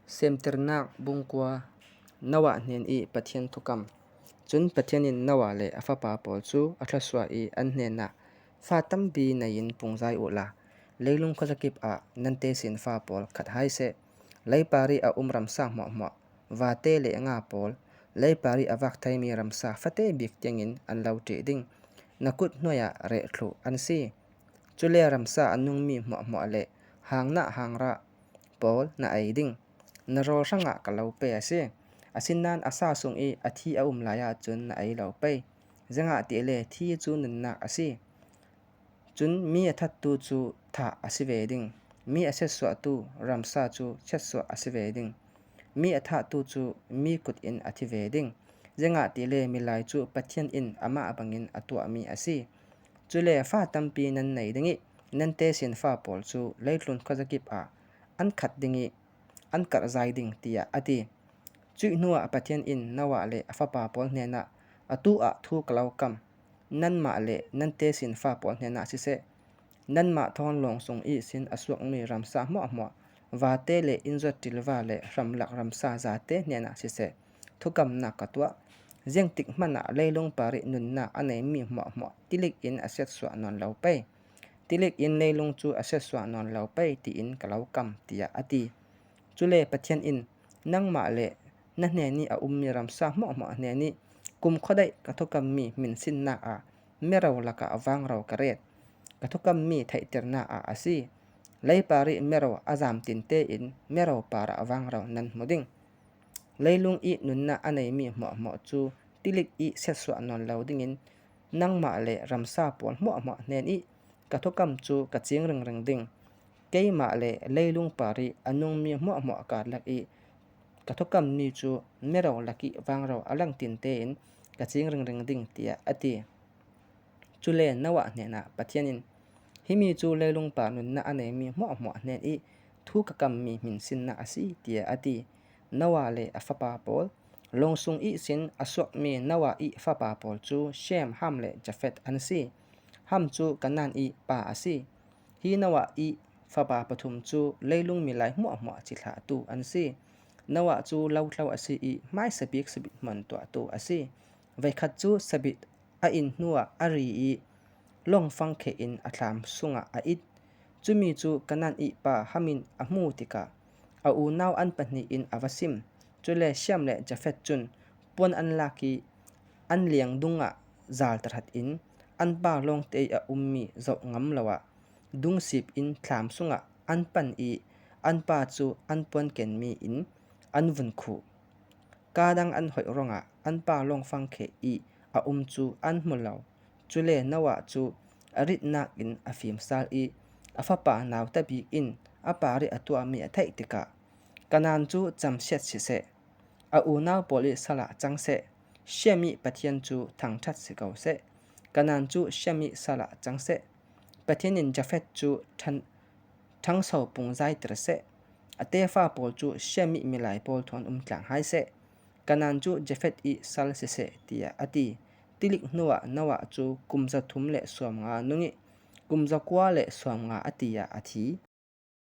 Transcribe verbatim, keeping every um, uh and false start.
Semtirnak bung kua. Noah hnen i Pathian thukam. Chun Pathian in Noah le a fapa pawl chu a thluasuah i an hnenah, fa tampi nei-in pungzai uhla, leilung khuazakip ah nan tesinfa pawl khat hai seh. Leipar i a um ramsa hmuahhmuah, vate le nga pawl, leipar i a vak theimi ramsa fate bik tiangin an lo ṭih ding. Na kut hnuaiah reh thluh an si. Chule ramsa a nungmi hmuahhmuah le hangnah hangrah pawl na ei ding. Na rawl hrangah ka lo pe a si. Asinnan a sa sung i a thi a um lai ah chun na ei lo pei. Ziangahtile thi chu nunnak a si. Chun mi a thattu chu thah a si ve ding. Mi a siatsuahtu ramsa chu siatsuah a si ve ding. Mi a thahtu chu mi kut in a thi ve ding. Ziangahtile milai chu Pathian in amah bangin a tuahmi a si. Chule fa tampi nan nei ding i, nan tesinfa pawl chu leitlun khuazakip ah an khat ding i, an karhzai ding, tiah a ti. Cuih hnuah Pathian in Noah le a fapa pawl hnenah, a tu ah thu ka lo kam. Nanmah le nan tesinfa pawl hnenah siseh, nanmah thawn lawng sung ihsin a suakmi ramsa hmuahhmuah, vate le inzot ṭilva le hramlak ramsa zate hnenah siseh, thukamnak ka tuah. Ziangtik hmanah leilung par i nunnak a neimi hmuahhmuah tilik in a siatsuah nawn lo pei. Tilik in leilung chu a siatsuah nawn lo pei, tiin ka lo kam, tiah a ti. Chule Pathian in, nangmah le na hnen i a ummi ramsa hmuahhmuah hnen i, kumkhuadeih ka thukammi hminsinnak ah mero lakah vangro ka ret. Ka thukammi theihtirnak ah a si. Leipar i mero a zam tinte in mero par ah vangro nan hmu ding. Leilung i nunnak a neimi hmuahhmuah chu tilik i siatsuah nawn lo dingin, nangmah le ramsa pawl hmuahhmuah hnen i ka thukam chu ka ching ringring ding. Keimah le leilung par i a nungmi hmuahhmuah kar lak i ka thukammi chu mero lak i vangro a lang tinte in ka ching ringring ding, tiah a ti. Chule Noah hnenah Pathian in, himi chu leilung par nunnak a neimi hmuahhmuah hnen i thu ka kammi hminsinnak a si, tiah a ti. Noah le a fapa pawl. Lawng sung ihsin a suakmi Noah i fapa pawl chu Shem, Ham le Jafet an si. Ham chu Kanan i pa a si. Hi Noah i fapa pathum chu leilung milai hmuahhmuah chithlahtu an si. Noah chu lothlo a si i hmai sabik sabit hman tuahtu a si. Veikhat chu sabit a in hnuah a ri i lawng fangkhe in a thlam sungah a it. Chumi chu Kanan i pa Ham in a hmu tikah a unau an pahni in a va sim. Chule Shem le Jafet chun puan an lak i an liang dungah zal tahratin, an pa lawngte i a ummi zoh ngam lo ah dungsip in thlam sungah an pan i, an pa chu an puan kenmi in an vun khuh. Ka dang an hoih ruangah an pa lawng fangkhe i a um chu an hmu lo. Chule Noah chu a ritnak in a fimsal i, a fapa nau tabik in a par i a tuahmi a theih tikah, Kanan chu chamsiat siseh, a unau pawl i salah chang seh, Shem i Pathian chu thangṭhat si ko seh. Kanan chu Shem i salah chang seh. Pathian in Jafet chu ṭhan-, ṭhangso pungzai tir seh. A tefa pawl chu Shem i milai pawl thawn um tlang hai seh. Kanan chu Jafet i sal siseh, tiah a ti. Tilik hnuah Noah chu kum za thum le sawmnga nung i kum za kua le sawmnga a ti ah a thi.